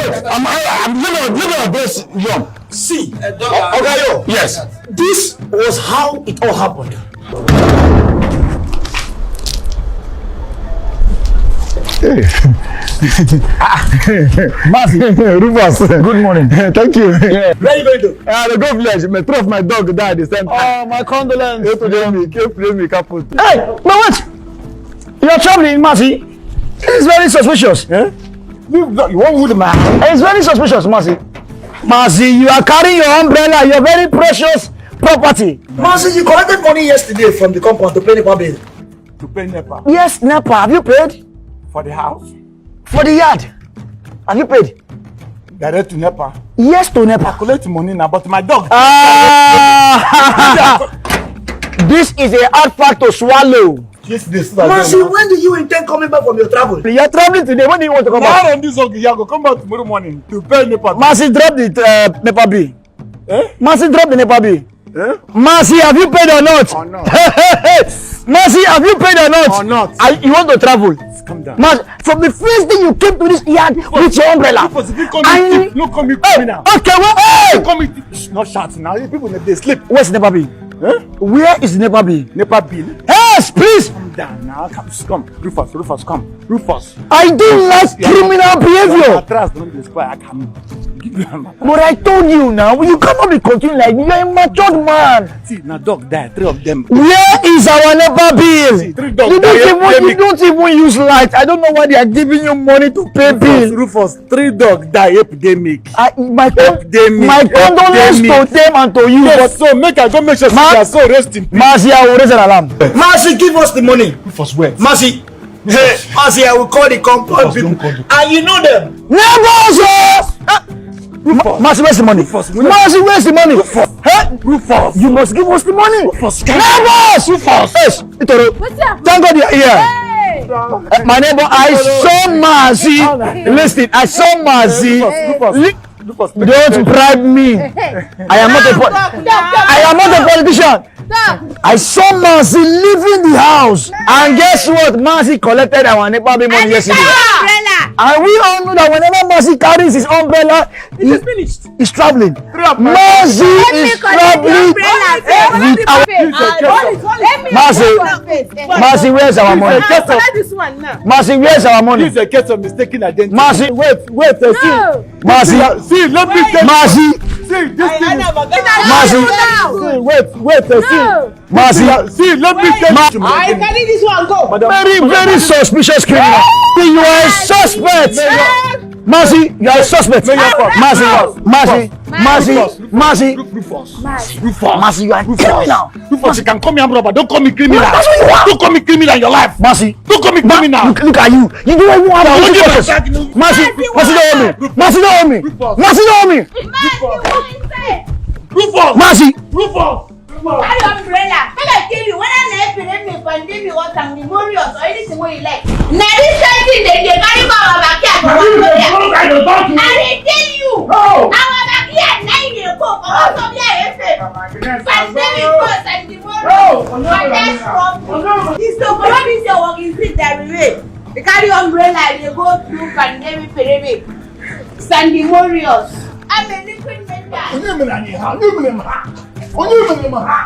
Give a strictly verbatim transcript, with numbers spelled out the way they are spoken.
I'm, I'm, I'm, you know, you know, this young. See, Oga Yo, yes. This was how it all happened. Hey. Mazi. Rufus. Good morning. Thank you. Yeah. Where are you going to? Uh, the go village. My, three of my dog died the same time. Oh, my condolences. Hey, but wait. You're traveling, Mazi. This is very suspicious. Eh? You, you won't wound my hand. It's very suspicious, Mazi. Mazi, you are carrying your umbrella, your very precious property. Mazi, you collected money yesterday from the compound to pay NEPA bill. To pay NEPA? Yes, NEPA. Have you paid? For the house? For the yard. Have you paid? Direct to NEPA. Yes to NEPA. I collect money now, but my dog. Ah! This is a hard fact to swallow. Yes, this. Mazi, when do you intend coming back from your travel? You are traveling today. When do you want to come back? Tomorrow, this Ogiyago, come back tomorrow morning to pay NEPA. Mazi, drop the uh, NEPA bill. Eh? Mazi, drop the NEPA bill. Eh? Mazi, have you paid or not? Or not? Mazi, have you paid or not? Or not? Are, you want to travel? Calm down. Mazi, from the first day you came to this yard with your umbrella. Look for, look for, look for me, criminal. Okay, well, hey! Look for me, not shout now. People, they sleep. Where's NEPA bill? Eh? Where is NEPA bill? NEPA bill? Yes, please! Calm down now. Come, come. Rufus, Rufus, come. Rufus. I don't like criminal behavior. Mattress don't dey spoil. I can give you a mattress. But I told you now, you cannot be continuing like this. You are a matured man. See, na dog die, three of them. Where is our NEPA bill? See, three dog die. You don't even, you don't even use light. I don't know why they are giving you money to pay bill. Rufus, Rufus, three dog die epidemic. I, my con- Epidemic. My condolence to them and to you. Yes, but so make I go make sure say their soul rest in peace. Mazi, I will raise an alarm. Mazi, give us the money. Rufus, where? Mazi, hey, Mazi, I will call the compound people. And you know them. Neighbors, oh! Rufus. Mazi, where's the money? Rufus, Mazi, where's the money? Rufus. Hey? Rufus. You must give us the money. Rufus, neighbors! Rufus. Yes, Itoro. Thank God you're here. Hey. Uh, my neighbor, I saw Mazi. Listen, I saw Mazi. Rufus, Rufus. Don't bribe me. I am not a po- I am not a politician. I saw Mazi leaving the house, and guess what? Mazi collected our NEPA bill money yesterday. And we all know that whenever Mazi carries his umbrella, he, he's traveling. Mazi is traveling with our Mazi. Mazi, where's our money? Mazi, where's our money? This is a case of mistaken identity. Mazi, wait, wait, uh, see. Mazi. See, let me tell you. Mazi. See, this thing is Mazi. See, wait, wait, uh, see. Mazi. See, let me tell you. I carry this one go. Very, very suspicious criminal. You are a suspect. Mazi, you are a suspect. Mazi, Mazi, Mazi, Mazi. Rufus. Mazi, you are criminal. Rufus, you can call me armed robber. Don't call me criminal. That's what you are. Don't call me criminal in your life. Mazi. Don't call me criminal. Look, look at you. You don't even have any conscience. Mazi, Mazi, don't hold me. Mazi, don't hold me. Mazi, don't hold me. Rufus. Mazi. Rufus. Carry umbrella. Make I tell you, whether na Epidemic, Pandemic, or Sanctimonious, or anything wey you like. Na this same thing dem dey carry go our backyard for Wazobia. I dey tell you. Our backyard na im dey go for Wazobia F M. Pandemic go, Sanctimonious, Father's trouble. This so go be say work is it that we wait. They carry umbrella, they go through Pandemic, Pandemic. Sanctimonious. I'm a liquid metal. Onye mere anyị ha? Onye mere m ha? Onye mere m ha?